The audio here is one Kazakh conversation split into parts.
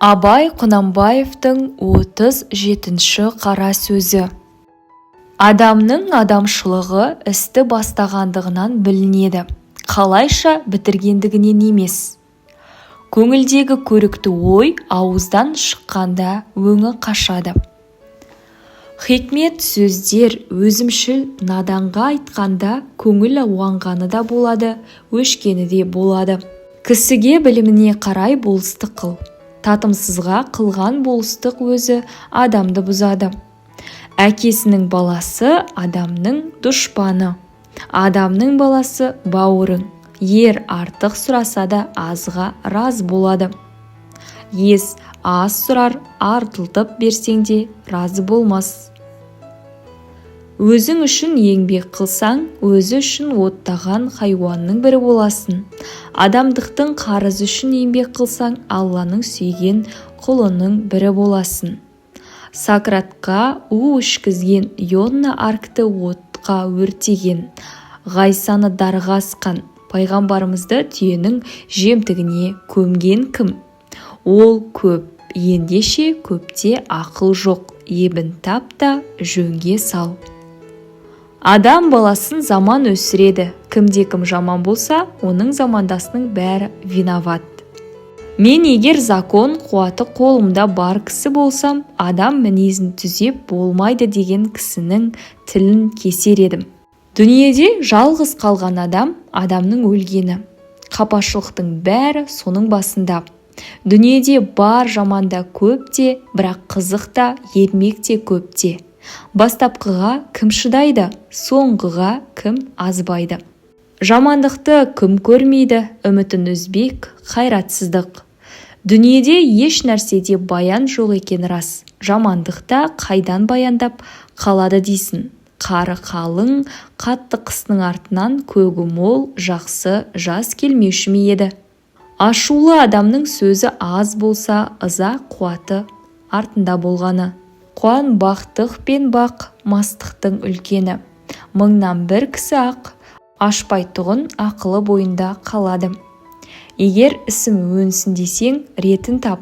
Абай Құнанбаевтың 37-ші қара сөзі. Адамның адамшылығы істі бастағандығынан білінеді, қалайша бітіргендігінен емес. Көңілдегі көрікті ой ауыздан шыққанда өңі қашады. Хикмет сөздер өзімшіл наданға айтқанда көңіл уанғаны да болады, өшкені де болады. Кісіге біліміне қарай болыстық қыл. Татымсызға қылған болыстық өзі адамды бұзады. Әкесінің баласы адамның дұшпаны. Адамның баласы бауырың. Ер артық сұраса да, азға разы болады. Ес аз сұрар, артылтып берсең де, разы болмас. Өзің үшін еңбек қылсаң, өзі үшін оттаған хайуанның бірі боласың. Адамдықтың қарызы үшін еңбек қылсаң, Алланың сүйген құлының бірі боласың. Сократқа у ішкізген, Иоанна Аркты отқа өртеген, Ғайсаны дарға асқан, пайғамбарымызды түйенің жемтігіне көмген кім? Ол көп, ендеше көпте ақыл жоқ, ебін тап та жөнге сал. Адам баласын заман өсіреді. Кімде-кім жаман болса, оның замандасының бәрі виноват. Мен егер закон қуаты қолымда бар кісі болсам, адам мінезін түзеп болмайды деген кісінің тілін кесер едім. Дүниеде жалғыз қалған адам адамның өлгені. Қапашылықтың бәрі соның басында. Дүниеде бар жаман да көп те, бірақ қызық та, ермек те көп те. Бастапқыға кім шыдайды, соңғыға кім азбайды? Жамандықты кім көрмейді? Үмітін үзбек қайратсыздық. Дүниеде еш нәрседе баян жоқ екені рас. Жамандықта қайдан баяндап қалады дейсің? Қары қалың, қатты қыстың артынан көгі мол жақсы жаз келмеуші ме еді? Ашулы адамның сөзі аз болса, ыза қуаты артында болғаны. Қуанбақтық пен бақ мастықтың үлкені. Мыңнан бір кісі ақ ашпайтұғын ақылы бойында қалады. Егер ісім өнсін десең, ретін тап.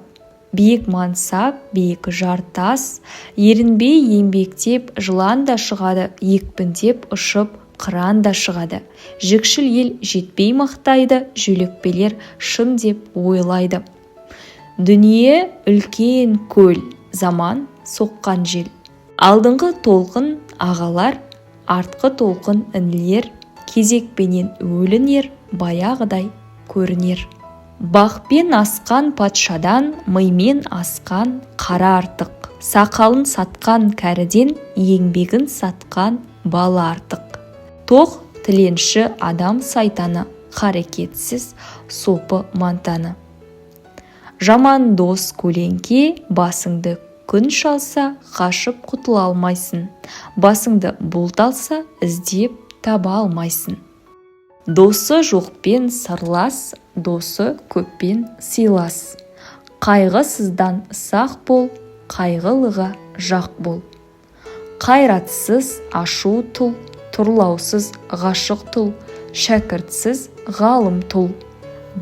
Биік мансап, биік жартас. Ерінбей еңбектеп жылан да шығады, екпіндеп ұшып қыран да шығады. Жікшіл ел жетпей мақтайды, жөйлекпелер шын деп ойлайды. Дүние үлкен көл, заман соққан жел. Алдыңғы толқын ағалар, артқы толқын інілер. Кезекпенен өлінер, баяғыдай көрінер. Бақпен асқан патшадан мимен асқан қара артық. Сақалын сатқан кәріден еңбегін сатқан бала артық. Тоқ тіленші адам сайтаны, қарекетсіз сопы мантаны. Жаман дос көлеңке. Басыңды күн шалса, қашып құтыла алмайсың, басыңды бұлт алса, іздеп таба алмайсың. Досы жоқпен сырлас, досы көппен сыйлас. Қайғысыздан сақ бол, қайғылыға жақ бол. Қайратсыз ашу тұл, тұрлаусыз ғашық тұл, шәкіртсіз ғалым тұл.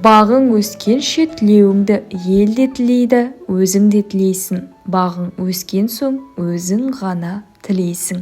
Бағың өскенше тілеуіңді ел де тілейді, өзің де тілейсің. Бағың өскен соң өзің ғана тілейсің.